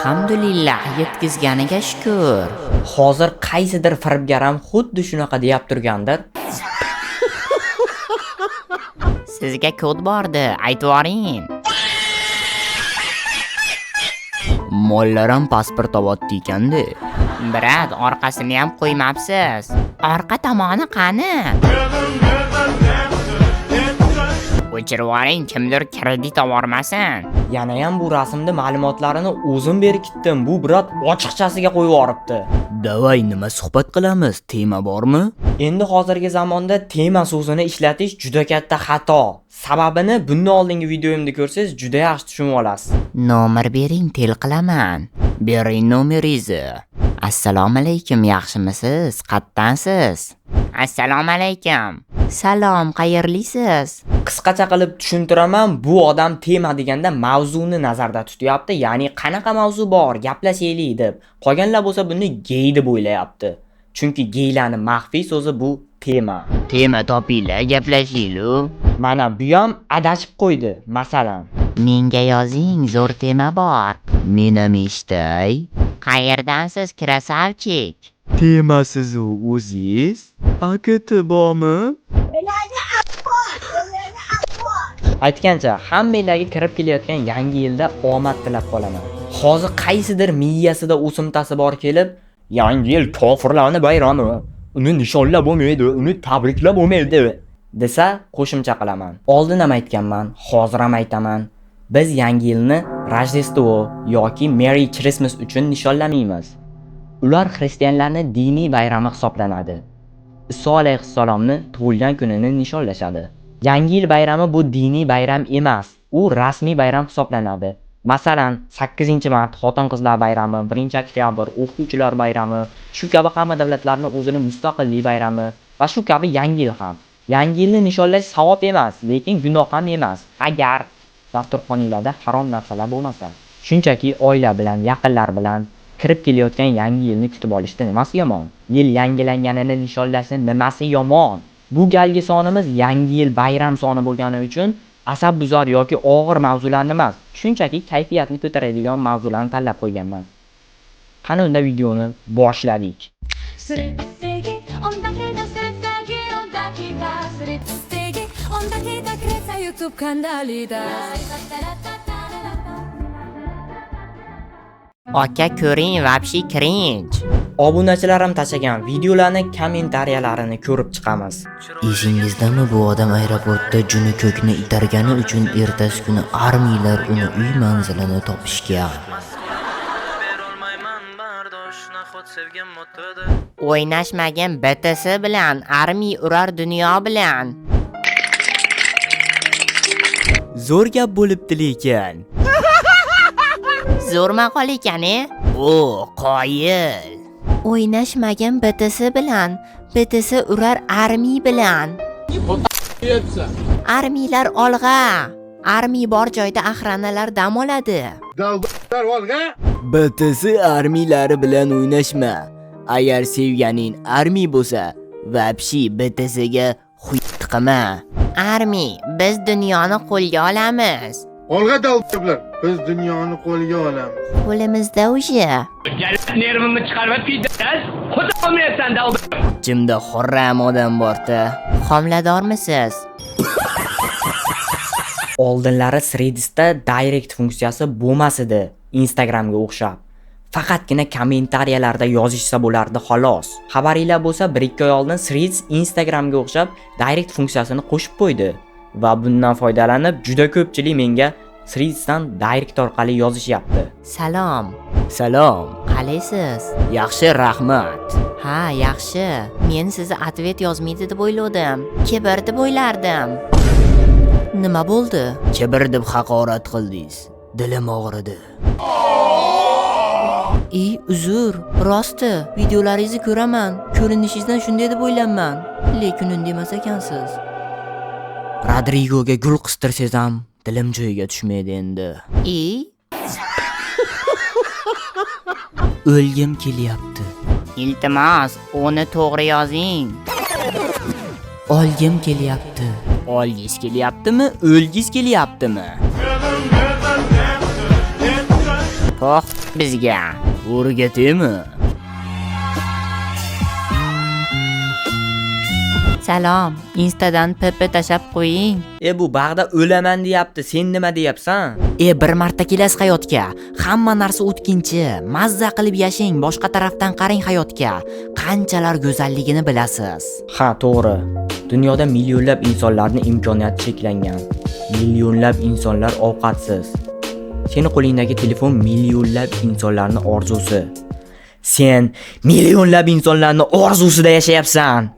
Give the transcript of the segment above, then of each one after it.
Alhamdulillah, yetkazganiga shukur. Hozir qaysidir firibgar ham xuddi shunaqa deyap turgandir. Sizga kod bordi, aytvoring. Mollar ham pasport olyapti ekanda. Brat, orqasini ham qo'ymabsiz. Orqa tomoni qani? O'chirvoring, kimdir kredit obormasin. Yanayam bu rasmni ma'lumotlarini o'zim berkitdim. Bu brat ochiqchasiga qo'yib yuboribdi. Davay, nima suhbat qilamiz? Tema bormi? Endi hozirgi zamonda tema so'zini ishlatish juda katta xato. Sababini bundan oldingi videomda ko'rsangiz juda yaxshi tushunib olasiz. Nomer bering, tel qilaman. Bering nomeringizni. Assalomu alaykum, yaxshimisiz? Qayerdansiz? Assalomu alaykum. Salom, qayerlisiz? Qisqacha qilib tushuntiraman, bu odam tema deganda mavzuni nazarda tutyapti, ya'ni qanaqa mavzu bor, gaplashaylik deb. Qolganlar bo'lsa buni gey deb o'ylayapti. Chunki geylarning maxfiy so'zi bu tema. Tema topinglar, gaplashaylik. Mana bu ham adashib qo'ydi, masalan. Menga yozing, zo'r tema bor. Men ham eshitay. Qayerdansiz, krasavchik? Temasiz u o'zingiz? AKT bormi? Aytgancha, hammanglarga kirib kelayotgan yangi yilda omad tilab qolaman. Hozir qaysidir miyasida o'simtasi bor kelib, yangi yil kofirlarning bayrami, uni nishonlab bo'lmaydi, uni tabriklab bo'lmaydi desa, qo'shimcha qilaman. Oldin ham aytganman, hozir ham aytaman. Biz yangi yilni Rojdestvo yoki Merry Christmas uchun nishonlamaymiz. Ular xristianlarning diniy bayrami hisoblanadi. Iso alayhissalomni tug'ilgan kunini nishonlashadi. Yangi yil bayrami bu diniy bayram emas, u rasmiy bayram hisoblanadi. Masalan, 8-mart xotin-qizlar bayrami, 1-oktyabr o'qituvchilar bayrami, shu kabi hamma davlatlarning o'zini mustaqillik bayrami va shu kabi yangi yil ham. Yangi yilni nishonlash savob emas, lekin gunoh ham emas. Agar dasturxoninglarda harom narsalar bo'lmasa. Shunchaki oila bilan, yaqinlar bilan kirib kelayotgan yangi yilni kutib olishda nimasi yomon? Yil yangilanganini nishonlashni nimasi yomon? Bu galgi sonimiz yangi yil bayram soni bo'lgani uchun asabbuzar yoki og'ir mavzularni emas, shunchaki kayfiyatni ko'taradigan mavzularni tanlab qo'yganman. Qani unda videoni boshladik. YouTube kanalida. Aka ko'ring, вообще cringe. Obunachilarim tashlagan videolarni kommentariyalarini ko'rib chiqamiz. Esingizdami bu odam aeroportda juni ko'kni itargani uchun ertasi kuni armiylar uni uy manzilini topishgan. O'ynashmagin BTS bilan, armiy urar dunyo bilan. Zo'r gap bo'libdi lekin. Zo'r maqol ekan, e? O, qoyil. O'ynashmagin BTS bilan, BTS urar armiy bilan. Armiylar olg'a. Armiy bor joyda axranalar dam oladi. BTS armiylari bilan o'ynashma. Agar sevganing armiy bo'lsa, vapshi BTSga xuy qilma. Armiy, biz dunyoni qo'lga olamiz. Olg'a dalblar, biz dunyoni qo'lga olamiz. Qo'limizda o'sha. Nervimni chiqarma, pidaz. Xudo olmayapsan, dalb. Jimda xorram odam bor-ta. Homiladormisiz? Oldinlari Threads'da direct funksiyasi bo'lmas edi, Instagramga o'xshab. Faqatgina kommentariyalarda yozishsa bo'lardi xolos. Xabaringlar bo'lsa, 1-2 oy oldin Threads Instagramga o'xshab direct funksiyasini qo'shib qo'ydi va bundan foydalanib juda ko'pchilik menga Threads'dan direct orqali yozishyapti. Salom. Salom. Qalaysiz? Yaxshi, rahmat. Ha, yaxshi. Men sizni ответ yozmaydi deb o'ylovdim. Kibr deb o'ylardim. Nima bo'ldi? Kibr deb haqorat qildingiz. Dilim og'ridi. Ey, uzr. Rosti, videolaringizni ko'raman. Ko'rinishingizdan shunday deb o'ylanman. Lekin unday emas ekansiz. Rodrigoga gul qistirsangiz ham dilim joyiga tushmaydi endi. Ey, O'lgim kelyapti. Iltimos, uni to'g'ri yozing. Olgim kelyapti. Olgis kelyaptimi? O'lgis kelyaptimi? Pox, Bizga. O'rgataymi? Salom, Instadan PP tashab qo'ying. E bu bag'da o'laman deyapti, sen nima deyapsan? E bir marta kelasiz hayotga. Hamma narsa o'tkinchi. Mazza qilib yashang, boshqa tarafdan qarang hayotga. Qanchalar go'zalligini bilasiz. Ha, to'g'ri. Dunyoda millionlab insonlarning imkoniyati cheklangan. Millionlab insonlar ovqatsiz. Seni qo'lingdagi telefon millionlab insonlarning orzusi. Sen millionlab insonlarning orzusida yashayapsan.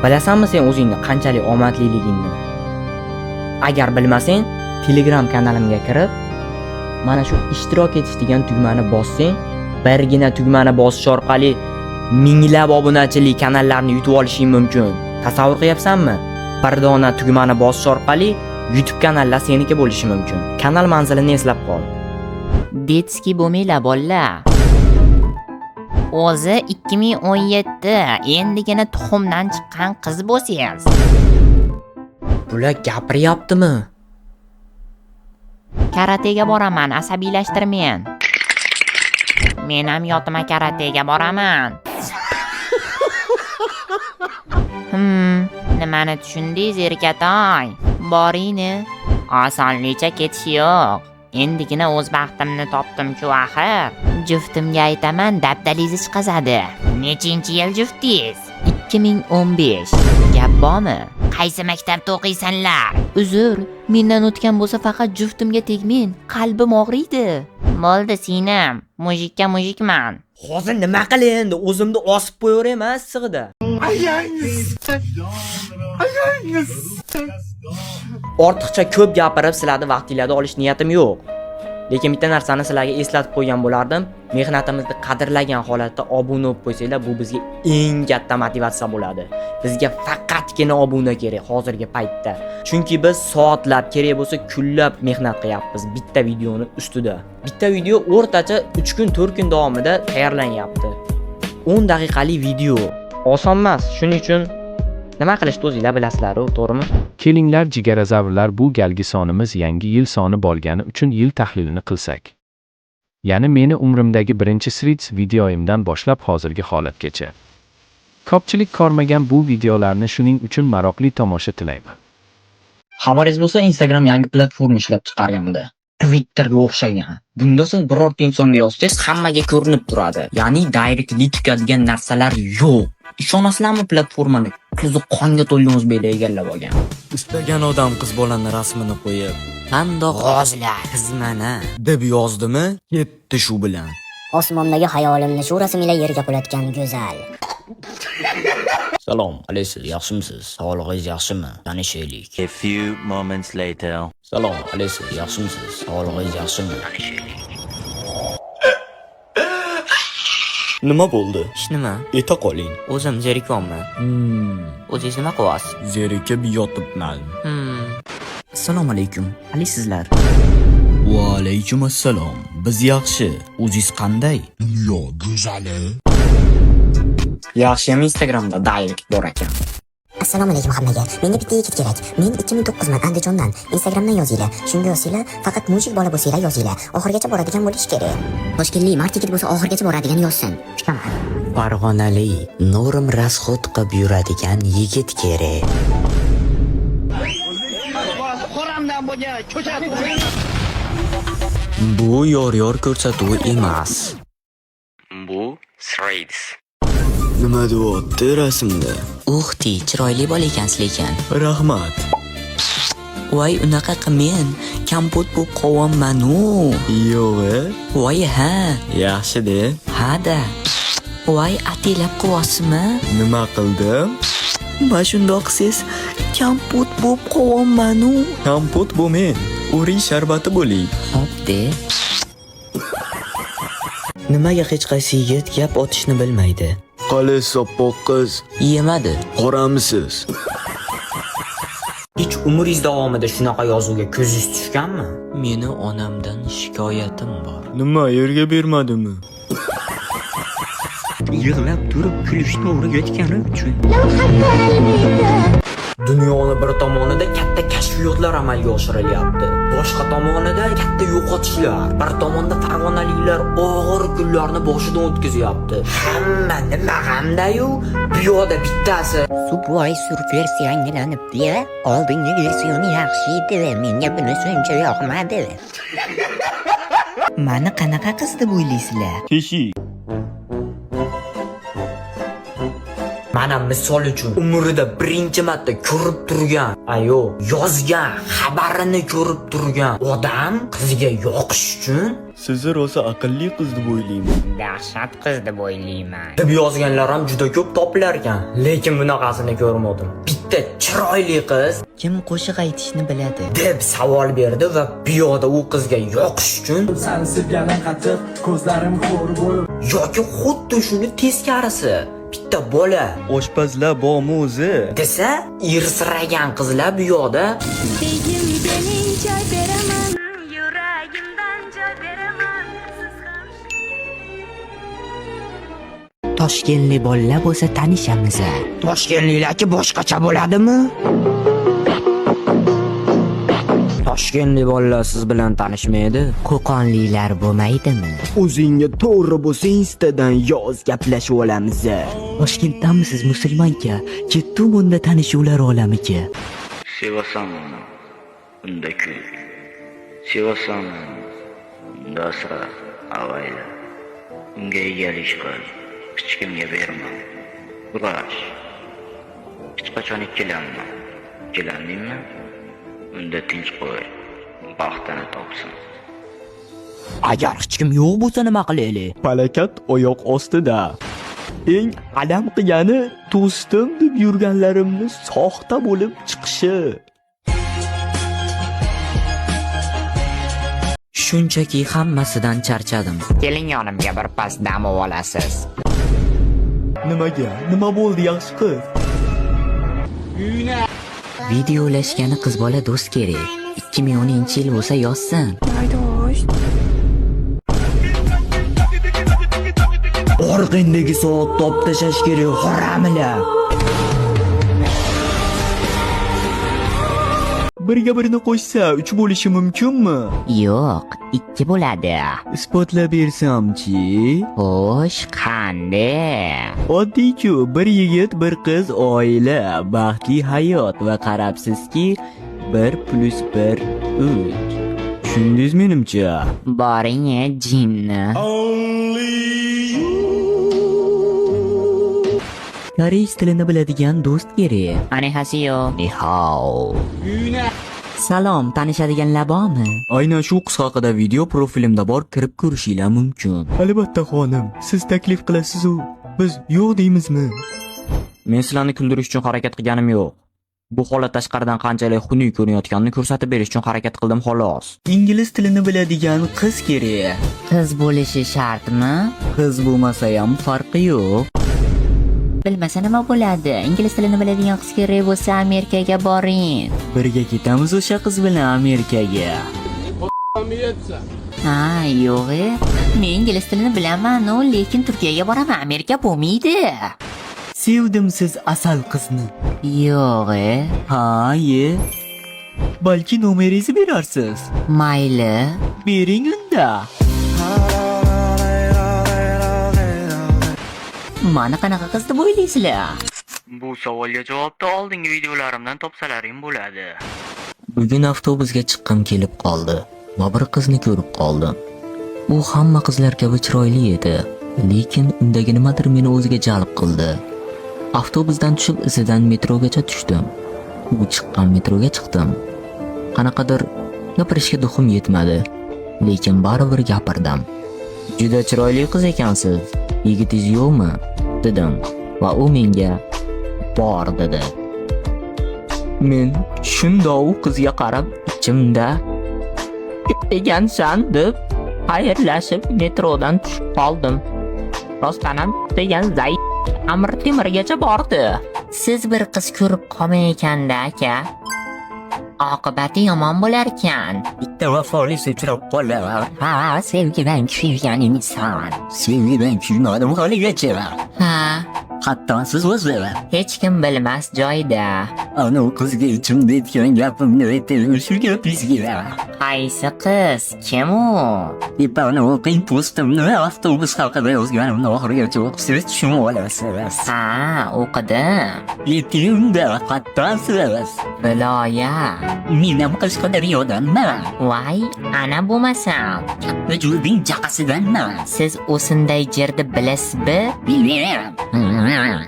Bilasanmi sen o'zingni qanchalik omadliligingni? Agar bilmasang, Telegram kanalimga kirib, mana shu ishtirok etish degan tugmani bossang, birgina tugmani bosish orqali minglab obunachilik kanallarni yutib olishing mumkin. Tasavvur qilyapsanmi? Bir dona tugmani bosish orqali YouTube kanallar seniki bo'lishi mumkin. Kanal manzilini eslab qol. Детский bo'lmanglar, bolalar. O'zi 2017, endigina tuxumdan chiqqan qiz bo'lsangiz. Bular gapiryaptimi? Karatega boraman, asabiylashtirmang. Men ham yotma karatega boraman. Nimani tushundingiz, erkatoy? Boringni. Osonlikcha ketish yo'q. Endigina o'z baxtimni topdim-ku axir. Juftimga aytaman, dabdalingizni chiqazadi. Nechinchi yil juftingiz? 2015. Gap bormi? Qaysi maktabda o'qiysanlar? Uzr, mendan o'tgan bo'lsa faqat juftimga tegmang, qalbim og'riydi. Bo'ldi, singlim, mujikka mujikman. Hozir nima qilay endi? O'zimni osib qo'yaveraymi issig'ida? Ortiqcha ko'p gapirib sizlarni vaqtinglarni olish niyatim yo'q. Lekin bitta narsani sizlarga eslatib qo'ygan bo'lardim. Mehnatimizni qadrlagan holatda obuna bo'lib qo'ysanglar, bu bizga eng katta motivatsiya bo'ladi. Bizga faqatgina obuna kerak hozirgi paytda. Chunki biz soatlab, kerak bo'lsa kunlab mehnat qilyapmiz bitta videoni ustida. Bitta video o'rtacha 3 kun, 4 kun davomida tayyorlanyapti. 10 daqiqalik video. Oson emas. Shuning uchun nima qilishni o'zinglar bilasizlar-ku, to'g'rimi? Kelinglar jigarazavrlar, bu galgi sonimiz yangi yil soni bo'lgani uchun yil tahlilini qilsak. Ya'ni meni umrimdagi birinchi Threads videoyimdan boshlab hozirgi holatgacha. Ko'pchilik ko'rmagan bu videolarni, shuning uchun maroqli tomosha tilayman. Xabaringiz bo'lsa, Instagram yangi platforma ishlab chiqargandi. Twitterga o'xshagan. Bunda siz birorta insonga yozsangiz hammaga ko'rinib turadi. Ya'ni direct личка degan narsalar yo'q. Ishonasizlarmi, platformani ko'zi qonga to'lgan o'zbeklar egallab olgan. Istagan odam qiz bolani rasmini qo'yib, Qandoq g'ozlar. "Qizmana" deb yozdimi, ketdi shu bilan. Osmondagi xayolimni shu rasm ila yerga qulatgan go'zal. Salom, qalaysiz, yaxshimisiz? Sog'lig'ingiz yaxshimi? Tanishaylik. A few moments later. Salom, qalaysiz, yaxshimisiz? Sog'lig'ingiz yaxshimi? Tanishaylik. Nima bo'ldi? Ish nima? Eta qoling. O'zim zerikyapman. O'zingiz nima qilyapsiz? Zerikib yotibman. Assalomu alaykum. Qalaysizlar? Va alaykum assalom. Biz yaxshi. O'zingiz qanday? Dunyo go'zali. Yaxshiyam Instagramda direct bor ekan. Assalomu alaykum hammaga. Menga bitta yigit kerak. Men 2009 man, Andijondan. Instagramdan yozinglar. Shunga yozsanglar, faqat мужик bola bo'lsanglar yozinglar. Oxirigacha boradigan bo'lishi kerak. Toshkentlik mard yigit bo'lsa oxirigacha boradigan yozsin. Kutaman. Farg'onali норм расход qilib yuradigan yigit kerak. Xoramdan bo'lgan ko'chat. Bu yor-yor ko'rsatuvi emas. Bu Threads. Nima deyapti rasmda? Uxti, chiroyli bola ekansiz lekin. Rahmat. Voy, unaqa qilmang. Kompot bo'lib qolyapman-u. Yo'q-e. Voy, ha. Yaxshi-de. Ha-da. Voy, ataylab qilyapsizmi? Nima qildim? Mana shundoq qilsangiz kompot bo'lib qolyapman-u. Kompot bo'lmang. O'rik sharbati bo'ling. Hop-de. Nimaga hech qaysi yigit gap otishni bilmaydi? Qalay oppoq qiz? Yemadi. Qoramisiz? Hech umringiz davomida shunaqa yozuvga ko'zingiz tushganmi? Meni onamdan shikoyatim bor. Nima, yerga bermadimi? Yig'lab turib kulishni o'rgatgani uchun. Dunyoni bir tomonida katta kashfiyotlar amalga oshirilyapti. Boshqa tomonida katta yo'qotishlar. Bir tomonda farg'onaliklar og'ir kunlarni boshidan o'tkazyapti. Hamma nima g'amda-yu, bu yoqda bittasi Subway Surfers yangilanibdi. Oldingi versiyoni yaxshi edi. Menga bunisi uncha yoqmadi. Mani qanaqa qiz deb o'ylaysizlar? Teshik. Mana misol uchun umrida birinchi marta ko'rib turgan, ayo, yozgan xabarini ko'rib turgan odam qizga yoqish uchun Sizni rosa aqlli qiz deb o'ylayman. Dahshat qiz deb o'ylayman. Deb yozganlar ham juda ko'p topilar ekan, lekin bunaqasini ko'rmadim. Bitta chiroyli qiz Kim qo'shiq aytishni biladi? Deb savol berdi va piyoda u qizga yoqish uchun Seni sevganim qattiq, ko'zlarim ko'r bo'lib yoki xuddi shuni teskarisi bitta bola Oshpazlar bormi o'zi? Desa, ersiragan qizlar bu yoqda Begim keling choy beraman, yuragimdan joy beraman. Siz ham Toshkentli bolalar bo'lsa tanishamiz. Toshkentliklarki boshqacha bo'ladimi? Toshkentlik bolalar siz bilan tanishmaydi. Qo'qonliklar bo'lmaydimi? O'zingga to'g'ri bo'lsa Instadan yoz, gaplashib olamiz. Toshkentdanmisiz, musulmonka? Ketdim unda tanishuvlar olamiga. Sevasan uni, unda kul. Sevasan unda asra, avayla. Unga egalik qil, hech kimga berma. Kurash. Hech qachon ikkilanma. Ikkilandingmi? Unda tinch qo'y, baxtini topsin. Agar hech kim yo'q bo'lsa nima qilaylik? Palakat oyoq ostida. Eng alam qilgani do'stim deb yurganlarimni soxta bo'lib chiqishi. Shunchaki hammasidan charchadim. Keling yonimga bir pas dam olasiz. Nimaga? Nima bo'ldi, yaxshi qiz? Videolashgani qiz bola do'st kerak. 2010-yil bo'lsa yozsin. Orqangdagi soat top tashlash kerak, haromlar. Birga birini qo'shsa 3 bo'lishi mumkinmi? Yo'q, 2 bo'ladi. Isbotlab bersamchi? Xo'sh, qanday? Oddiy-ku, bir yigit, bir qiz, oila, baxtli hayot va qarabsizki 1 + 1 3. Tushundingiz menimcha? Boring, jinni. Koreys tilini biladigan do'st kerak. Anihasiyo. Ni hao. Salom, tanishadiganlar bormi? Aynan shu qiz haqida video profilimda bor, kirib ko'rishinglar mumkin. Albatta xonim, siz taklif qilasiz-u, biz yo'q deymizmi? Men sizlarni kuldirish uchun harakat qilganim yo'q. Bu holat tashqaridan qanchalik xunuk ko'rinayotganini ko'rsatib berish uchun harakat qildim xolos. Ingliz tilini biladigan qiz kerak. Qiz bo'lishi shartmi? Qiz bo'lmasa ham farqi yo'q. Bilmasa nima bo'ladi? Ingliz tilini biladigan qiz kerak bo'lsa Amerikaga boring. Birga ketamiz o'sha qiz bilan Amerikaga. Ha, yo'q. Men ingliz tilini bilaman, lekin Turkiyaga boraman, Amerika bo'lmaydi. Sevdim siz asal qizni. Yo'q. Ha, ye. Balki nomeringizni berarsiz. Mayli. Bering unda. Mani qanaqa qiz deb o'ylaysizlar? Bu savolga javobni oldingi videolarimdan topsalaring bo'ladi. Bugun avtobusga chiqqim kelib qoldi va bir qizni ko'rib qoldim. U hamma qizlar kabi chiroyli edi, lekin undagi nimadir meni o'ziga jalb qildi. Avtobusdan tushib izidan metrogacha tushdim. U chiqqan metroga chiqdim. Qanaqadir gapirishga duxim yetmadi, lekin baribir gapirdim. Juda chiroyli qiz ekansiz. Yigitingiz yo'qmi? Dedim va u menga bor dedi. Men shundoq u qizga qarab ichimda degansan deb xayrlashib metrodan tushib qoldim. Rostdan ham degan zay Amir Temirgacha bordi. Siz bir qiz ko'rib qolmay ekanda aka. Oqibati yomon bo'larkan. Bitta vafoli uchrab qolar. Ha, sevgidan kuygan inson. Sevgidan kuymadim haligacha. Ha, Hatto siz o'zi. Hech kim bilmas joyda. Anu qizga ichimda aytgan gapimni aytaymi shu gapingizga? Qaysi qiz? Kim u? Ipani o'qing postimni, avtobus haqida yozganimni oxirigacha o'qisangiz tushunib olasiz. Ha, o'qidim. Aytingda, qattansiz? Viloyat. Men ham Qashqadaryodanman. Voy, ana bo'lmasam. Katta jo'rning jaqasidanman. Siz o'sinday jerni bilasizmi? Bilaman.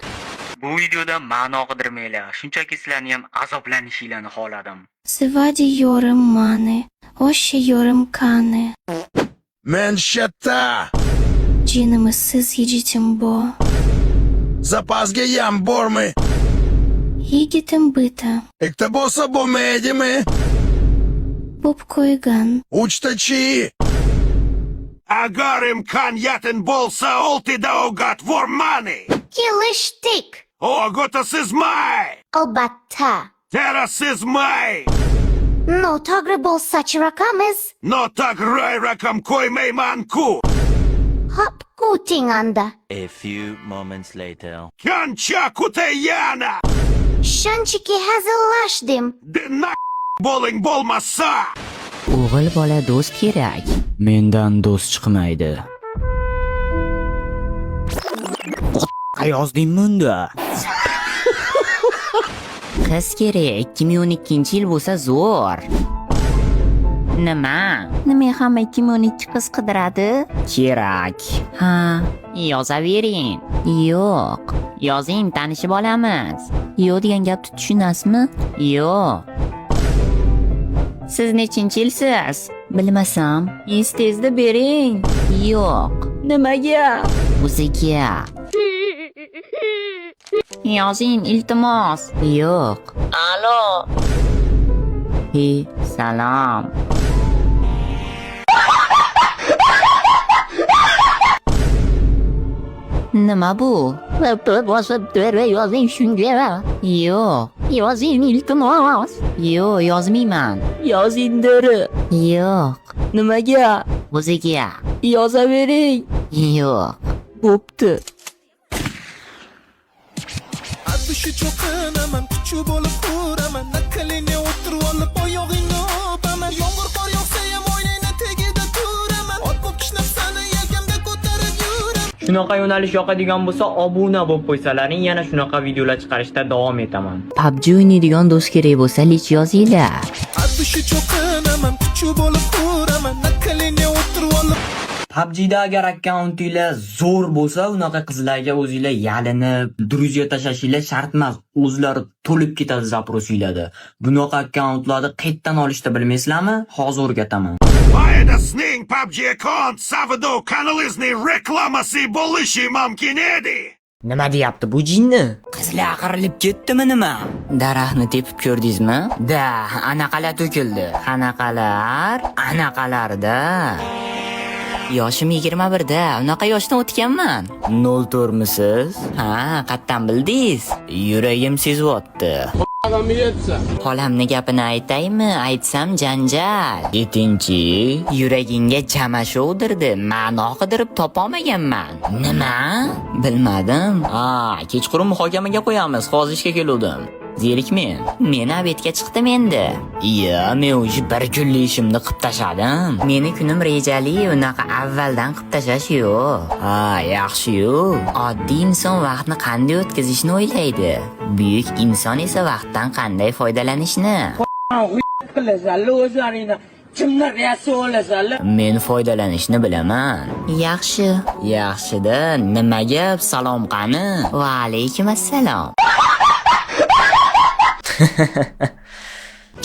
Bu videoda ma'no qidirmanglar. Shunchaki sizlarni ham azoblanishinglarni xohladim. Sevadi yorim mani, o'sha yorim qani. Men shatta. Jinimi siz yigitim bo. Zapasga yam bormi? Yigitim bitta. Ikkita bo'lsa bo'lmaydimi? Bo'p qo'ygan. Uchtachi. Agar imkoniyating bo'lsa, oltida o'gat vormani. Kelishdik. O'g'otasizmi? Albatta. Terasizmi? Noto'g'ri bo'lsa chirakamiz. Noto'g'ri raqam qo'ymayman-ku. Hop, kuting anda. A few moments later. Qancha kutayana? Shunchaki hazillashdim. De na bo'ling bo'lmasa. O'g'il bola do'st kerak. Mendan do'st chiqmaydi. Yozdingmi unda? Qiz kerak. 2012-yil bo'lsa zo'r. Nima? Nima hamma 2012 qiz qidiradi? Kerak. Ha, yozavering. Yo'q. Yozing, tanishib olamiz. Yo'q degan gapni tushunasizmi? Yo'q. Siz nechinchi yilsiz? Bilmasam. Tezda bering. Yo'q. Nimaga? O'ziga. Yozing, iltimos. Yo'q. Alo. He, salom. Nima bu? Bosib yozing shunga. Yo'q. Yozing, iltimos. Yo'q, yozmayman. Yozing dori. Yo'q. Nimaga? O'ziga. Yozavering. Yo'q. Bo'pti. Dushi cho'qinaman, kuchi bo'lib uraman, nakalini o'tirib olib oyog'ingni o'paman. Yomg'ir qor yog'sa ham oynangni tagida turaman. Ot bo'p kishnab sani yelkamda ko'tarib yuraman. Shunaqa yo'nalish yoqadigan bo'lsa, obuna bo'lib qo'ysalaring, yana shunaqa videolar chiqarishda davom etaman. PUBG o'ynaydigan do'st kerak bo'lsa, lich yozinglar. Dushi cho'qinaman, kuchi bo'lib uraman, nakalini o'tirib olib. PUBG'da agar akkauntinglar zo'r bo'lsa, unaqa qizlarga o'zinglar yalinib, друзья tashlashinglar shart emas. O'zlari to'lib ketadi запрос inglarda. Bunaqa akkauntlarni qayerdan olishni bilmaysizlarmi? Hozir o'rgataman. Foydasining PUBG account savdo kanalizni reklamasi bo'lishi mumkin edi. Nima deyapti bu jinni? Qizlar qirilib ketdimi nima? Daraxtni tepib ko'rdingizmi? Da, anaqalar to'kildi. Qanaqalar? Anaqalarda. Yoshim 21 da, unaqa yoshdan o'tganman. 04 misiz? Ha, qatdan bildingiz? Yuragim sezyapti. Xolamni gapini aytaymi? Aytsam janjal. Aytingchi. Yuragingga jamashovdirdi. Ma'no qidirib topolmaganman. Nima? Bilmadim. Ha, kechqurun muhokamaga qo'yamiz. Hozir ishga keluvdim. Zerikmen. Men обед ga chiqdim endi. Iya, men o'sha bir kunlik ishimni qilib tashladim. Meni kunim rejali, unaqa avvaldan qilib tashlash yo'q. Ha, yaxshi-yu. Oddiy inson vaqtni qanday o'tkazishni o'ylaydi. Buyuk inson esa vaqtdan qanday foydalanishni. Men foydalanishni bilaman. Yaxshi. Yaxshida, nima gap? Salom qani? Va alaykum assalom.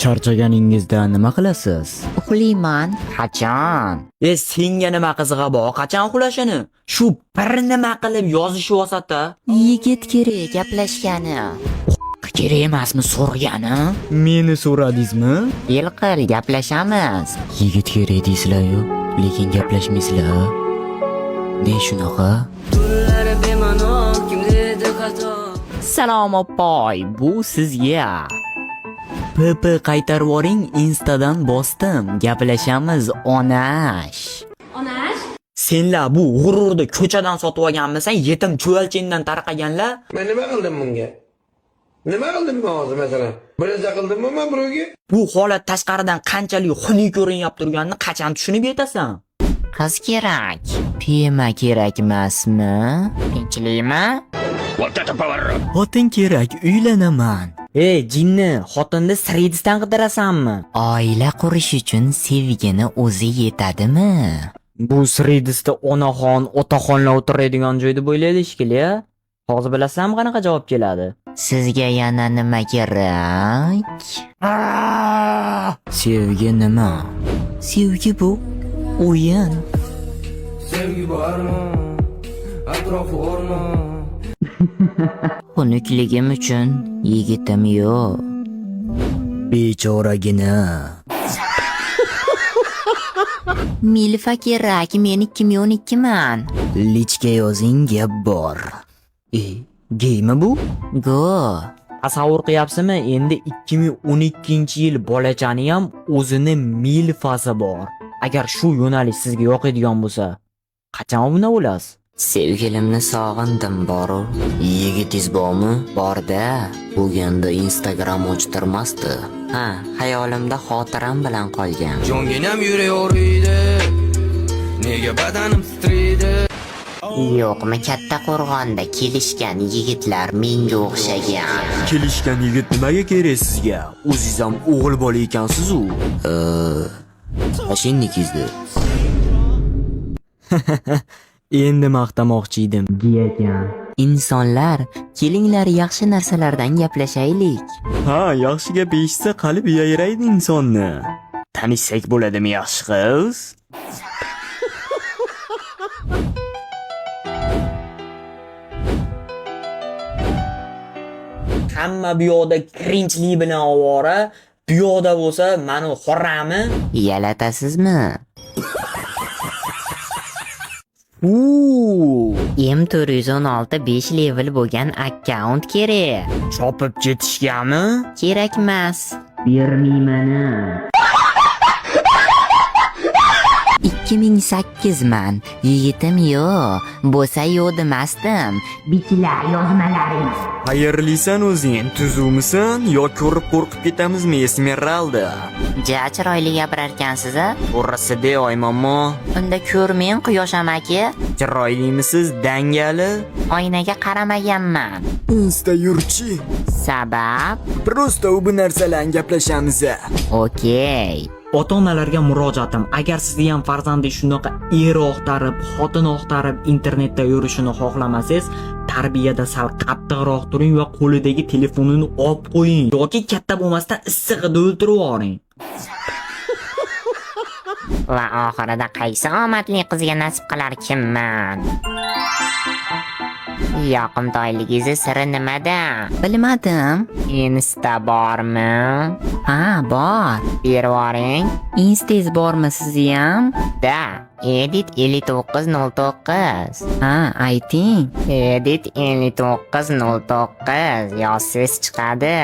Charchaganingizda nima qilasiz? Uxlayman. Qachon? E, senga nima qizig'i bor? Qachon uxlashini? Shu bir nima qilib yozishib olsa-da. Yigit kerak gaplashgani. Kerak emasmi so'rgani? Meni so'radingizmi? Yil qil gaplashamiz. Yigit kerak deysizlar-yu, lekin gaplashmaysizlar. Ne shunaqa? Salom oppoy, bu sizga. PP qaytarib yuboring, Instadan bosdim. Gaplashamiz, onash. Onash? Senlar bu g'ururni ko'chadan sotib olganmisan, yetim chuvalchindan tarqaganlar? Men nima qildim bunga? Nima qildim men hozir masalan? Bir narsa qildimmi men birovga? Bu holat tashqaridan qanchalik xunuk ko'rinyapti turganini qachon tushunib yetasan? Qiz kerak. Pema kerakmasmi? Tinchlikmi? Xotin kerak, uylanaman. Ey jinni, xotinni Threadsdan qidirasanmi? Oila qurish uchun sevgini o'zi yetadimi? Bu Threadsda onaxon, otaxonlar o'tiradigan joy deb o'ylaydi shekilli, a? Hozir bilasanmi qanaqa javob keladi? Sizga yana nima kerak? Sevgi nima? Sevgi bu o'yin. Sevgi bormi? Atrofi o'rmon. Xunukligim uchun yigitim yo'q. Bechoragina. Milfa kerak, men 2012man. Личка yozing, gap bor. E, geymi bu? Go. Tasavvur qilyapsizmi? Endi 2012-yil bolachani ham o'zini milfasi bor. Agar shu yo'nalish sizga yoqadigan bo'lsa, qachon obuna bo'lasiz? Sevgilimni sog'indim boru. Yigitingiz bormi? Borda. Bo'lganda Instagram o'chtirmasdi. Ha, xayolimda xotiram bilan qolgan. Jonginam yurak og'riydi. Nega badanim titraydi? Yo'qmi katta qo'rg'onda kelishgan yigitlar menga o'xshagan? Kelishgan yigit nimaga kerak sizga? O'zingiz ham o'g'il bola ekansiz-u. Moshinnikizdi. Endi maqtamoqchi edim. Insonlar, kelinglar yaxshi narsalardan gaplashaylik. Ha, yaxshi gap eshitsa qalb yayraydi insonni. Tanishsak bo'ladimi, yaxshi qiz? Hamma bu yoqda kirinchlik bilan ovora, bu yoqda bo'lsa mani xorami. Yalatasizmi? Uuu, M416 5 level bo'lgan akkaunt kerak. Chopib ketishgami? Kerakmas. Bermayman. 2008 man. Yigitim yo'q. Bo'lsa yo'q demasdim. Bichilar yozmalaring. Xayrlisan o'zing, tuzukmisan yo ko'rib qo'rqib ketamizmi Esmeralda? Ja chiroyli gapirarkansiz a? To'g'risida oy momo, Unda ko'rmang quyosh amaki. Chiroylimisiz dangali? Oynaga qaramaganman. Insta yurchi. Sabab? Просто bu narsalarni gaplashamiz. Okey. Ota-onalarga murojaatim, agar sizni ham farzandingiz shunaqa er oqtarib, xotin oqtarib internetda yurishini xohlamasangiz, tarbiyada sal qattiqroq turing va qo'lidagi telefonini olib qo'ying yoki katta bo'lmasdan issig'ida o'ldirib yuboring. Va oxirida qaysi omadli qizga nasib qilar kimman? Yoqimtoyligingizni siri nimada? Bilmadim. Insta bormi? Ha, bor. Berib yuboring. Instangiz bormi sizni ham? Da, Edit 5909. Ha, ayting. Edit 5909 yozsangiz chiqadi.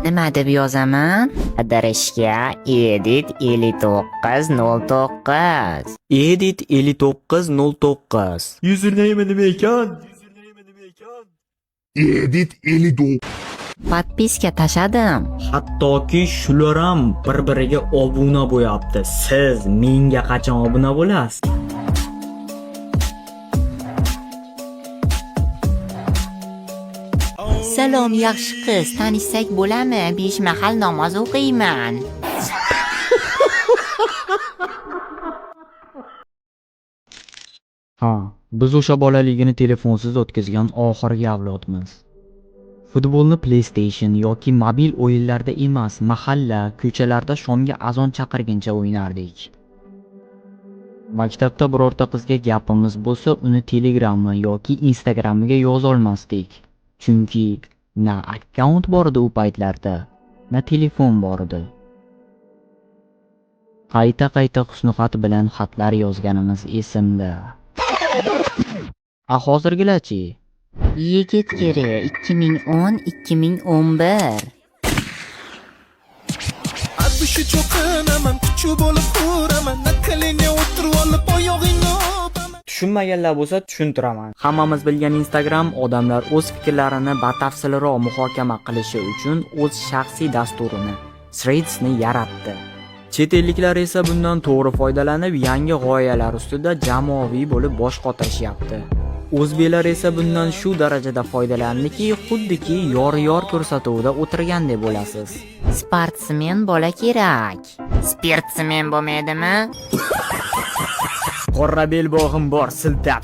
Nima deb yozaman? Qidirishga Edit 5909. Edit 5909. Username nima ekan? Edit 59. Podpiska tashadim. Hattoki shular ham bir-biriga obuna bo'lyapti. Siz menga qachon obuna bo'lasiz? Salom yaxshi qiz, tanishsak bo'ladimi? 5 mahal namoz o'qiyman. Ha, biz o'sha bolaligini telefonsiz o'tkazgan oxirgi avlodmiz. Futbolni PlayStation yoki mobil o'yinlarda emas, mahalla, ko'chalarda shomga azon chaqirguncha o'ynardik. Maktabda birorta qizga gapimiz bo'lsa, uni Telegrammi yoki Instagramiga yozolmasdik. Chunki na akkaunt bor edi u paytlarda, na telefon bor edi. Qayta-qayta husnixat bilan xatlar yozganimiz esimda. A hozirgilar-chi? Yigit kerak 2010-2011. Adushi cho'qinaman, kuchi bo'lib uraman, на колени o'tirib olib oyog'ingni o'paman. Tushunmaganlar bo'lsa, tushuntiraman. Hammamiz bilgan Instagram odamlar o'z fikrlarini batafsilroq muhokama qilishi uchun o'z shaxsiy dasturini, Threadsni yaratdi. Chet elliklar esa bundan to'g'ri foydalanib, yangi g'oyalar ustida jamoaviy bo'lib bosh qotirishyapti. O'zbeklar esa bundan shu darajada foydalandiki, xuddiki yor-yor ko'rsatuvida o'tirgandek bo'lasiz. Sportsmen bola kerak. Spirtsmen bo'lmaydimi? Qora belbog'im bor, siltab.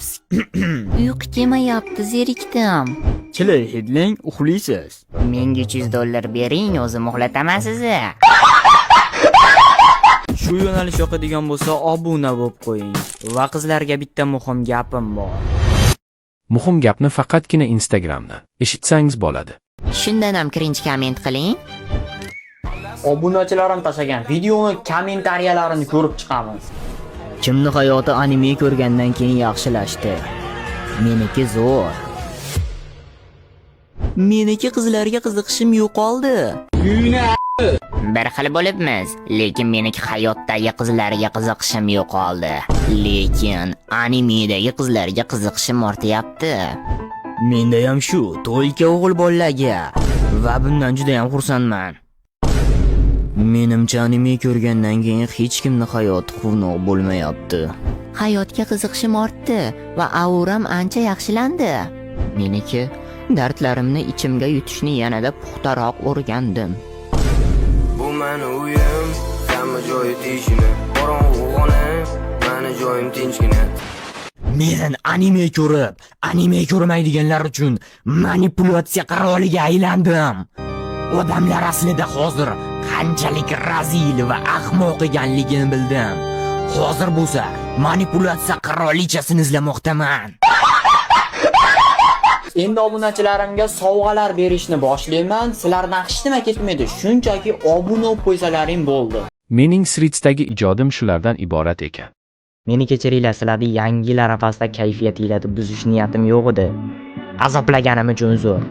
Uyqu kelmayapti, zerikdim. Chili hidling, uxlaysiz. Menga 300 dollar bering, o'zim uxlataman sizni. Shu yo'nalish yoqadigan bo'lsa, obuna bo'lib qo'ying. Va qizlarga bitta muhim gapim bor. Muhim gapni faqatgina Instagramdan eshitsangiz bo'ladi. Shundan ham cringe komment qiling. Obunachilarim tashlagan videoni kommentariyalarini ko'rib chiqamiz. Kimni hayoti anime ko'rgandan keyin yaxshilashdi? Meniki zo'r. Meniki qizlarga qiziqishim yo'qoldi. Bir xil bo'libmiz, lekin meniki hayotdagi qizlarga qiziqishim yo'qoldi. Lekin animedagi qizlarga qiziqishim ortyapti. Menda ham shu, только o'g'il bolalarga. Va bundan juda ham xursandman. Menimcha, anime ko'rgandan keyin hech kimni hayoti quvnoq bo'lmayapti. Hayotga qiziqishim ortdi va auram ancha yaxshilandi. Meniki dardlarimni ichimga yutishni yanada puxtaroq o'rgandim. Bu mani uyim, hamma joyi teshina. Qorong'u xona, mani joyim tinchgina. Men anime ko'rib, anime ko'rmaydiganlar uchun manipulyatsiya qiroliga aylandim. Odamlar aslida hozir qanchalik razil va ahmoq ekanligini bildim. Hozir bo'lsa manipulyatsiya qirolichasini izlamoqdaman. Endi obunachilarimga sovg'alar berishni boshlayman. Sizlardan hech nima ketmaydi. Shunchaki obuna bo'lib qo'ysalaring bo'ldi. Mening Threadsdagi ijodim shulardan iborat ekan. Meni kechiringlar, sizlarni yangi yil arafasida kayfiyatinglarni buzish niyatim yo'q edi. Azoblaganim uchun uzr.